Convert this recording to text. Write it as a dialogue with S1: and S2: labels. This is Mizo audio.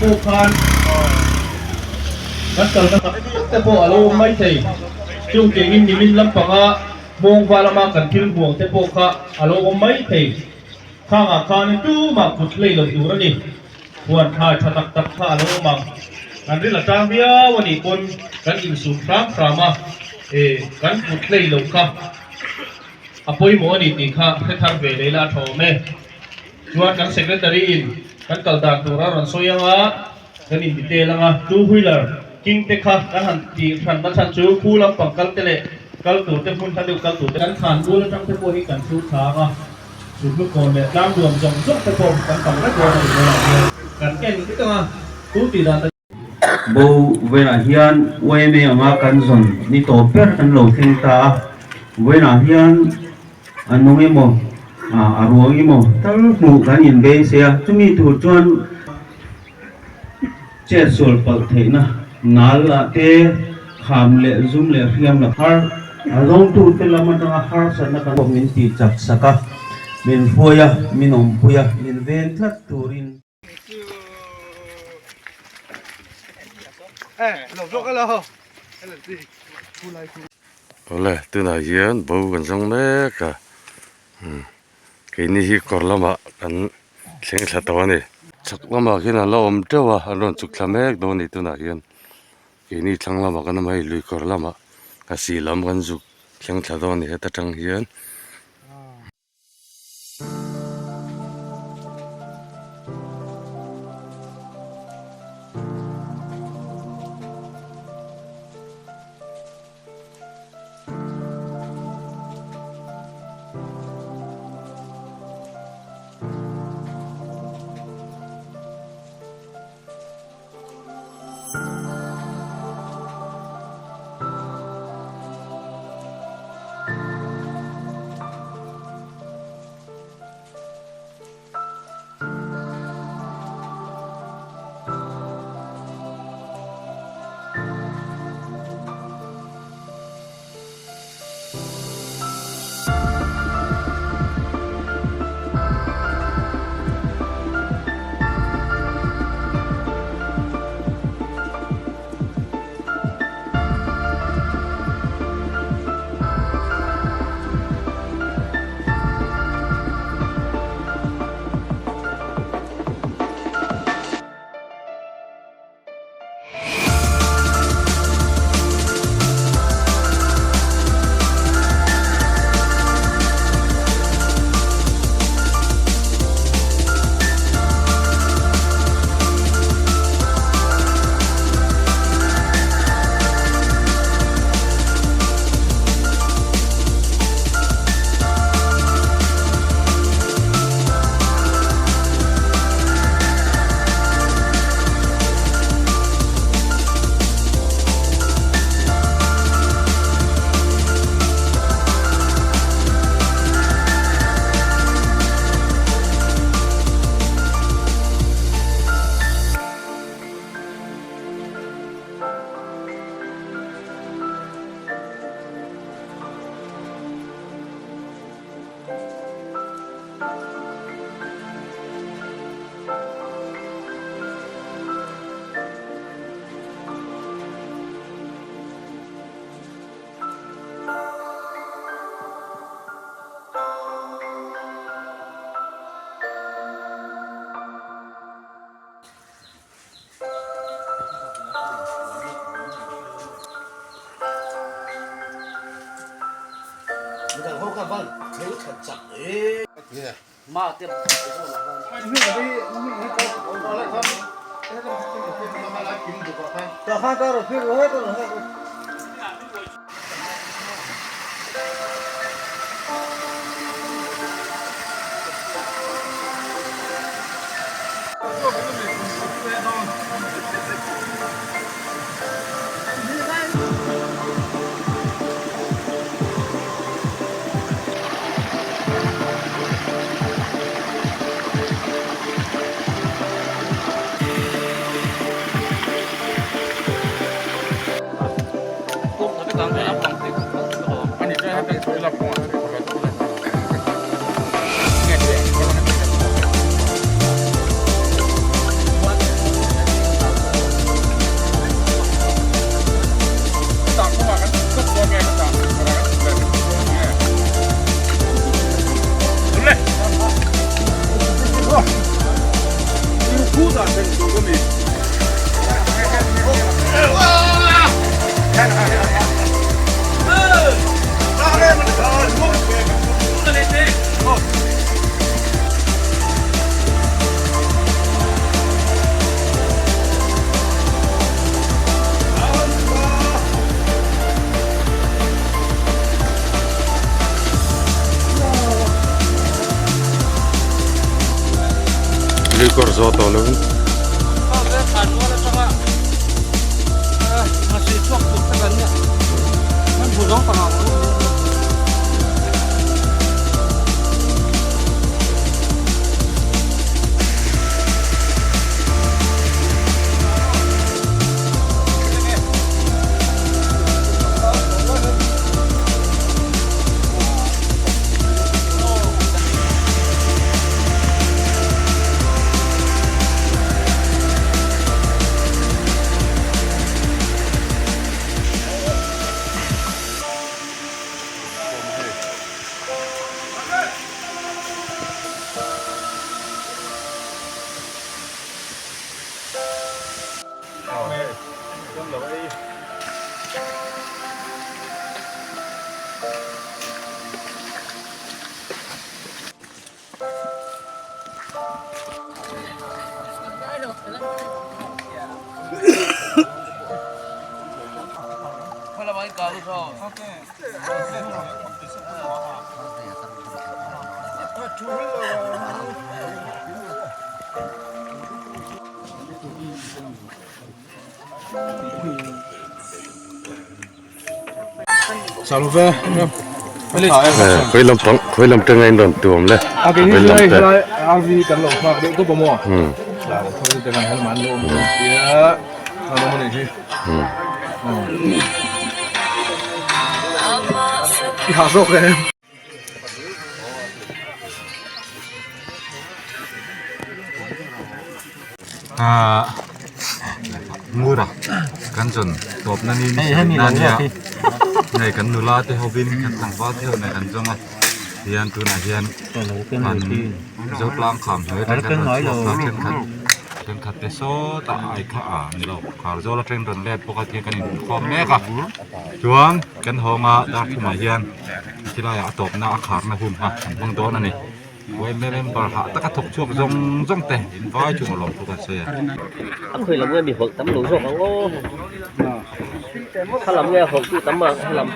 S1: pawh khan kan kalna tak tak te pawh a lo awm mai thei. Chung tiangin nimin lampanga Hmawngva lama kan thil hmuang te pawh kha a lo awm mai thei. Khangah khanin tumah kut hlei lo tur a ni. Huan thlai tha tak tak kha a lo awm ang. Kan ril a tang viau a nih pawn kan insum hram hram a, e kan kut hlei lo kha a pawimawh a ni tih kha hre thar ve leh ila a tha awm e. Chuan kan Secretary in kan kal dan tur a rawn sawi ang a, kan in detail ang a, two wheeler king te kha kan han tih hran na chhan chu khu lampang kal te leh kal tur te hmun hla deuh kal tur te kan khan bul atang te pawh hi kan thlu thla ang a, sulhnu kawn leh tlang duam zawng zawng te pawh kan tam vek dawn a ni dawn ang hian kan en vek ang a, tu tih dan te.
S2: Bo velah hian yma anga kan zawn ni tawp ber kan lo thleng ta a, vawiinah hian a nung emaw a ruang emaw tal hmuh kan inbeisei a, chumi tur chuan chet sual palh theihna nal ah te kham leh zum leh hriam la har a zawngtute lam atanga harsatna kan min tih chak sak a, min hruai a, min awmpui a, min veng tlat turin.
S3: Awle tunah hian bo kan zawng mek a keini hi kawr lamah kan thleng thla tawh a ni chhak lamah khian an la awm teuh a an rawn chhuk thla mek dawn a ni tunah hian keini thlang lamah kan awm a hei lui kawr lamah a sih lam kan zuk thleng thla dawn a ni heta tang hian. kawr zawh tawh lo in. Khawi lam pang khawi lam te ngain rawn tuam le khawi lam te
S4: RV kan lo nghak deuh tawp a maw khawi te kan helman lo awm tia an awm a nih hi i hah zawk em.
S5: Ngura kan zawn tawpna ni ni sawi na nia hei kan nula te hovin kan tlangval te ho nen an zawng a tihian tunah hian an Zotlang kham hnuai atang khan rawn chhuak a thenkhat thenkhat te sawtah ai kha a ni lo khar zawl atangin rawn let bawk a tihian kan inkhawm mek a chuan kan hawng a darthumah hian khilaiah a tawpna a kharna hun kha an hmang dawn a ni. Yma member hah taka thawk chhuak zawng zawng te in vai chung a lawm thu kan sawi a.
S6: A khawi lam nge mi hawlh tam lo zawk ang aw. Kha lam nge a hawlh tu tam ang he lam.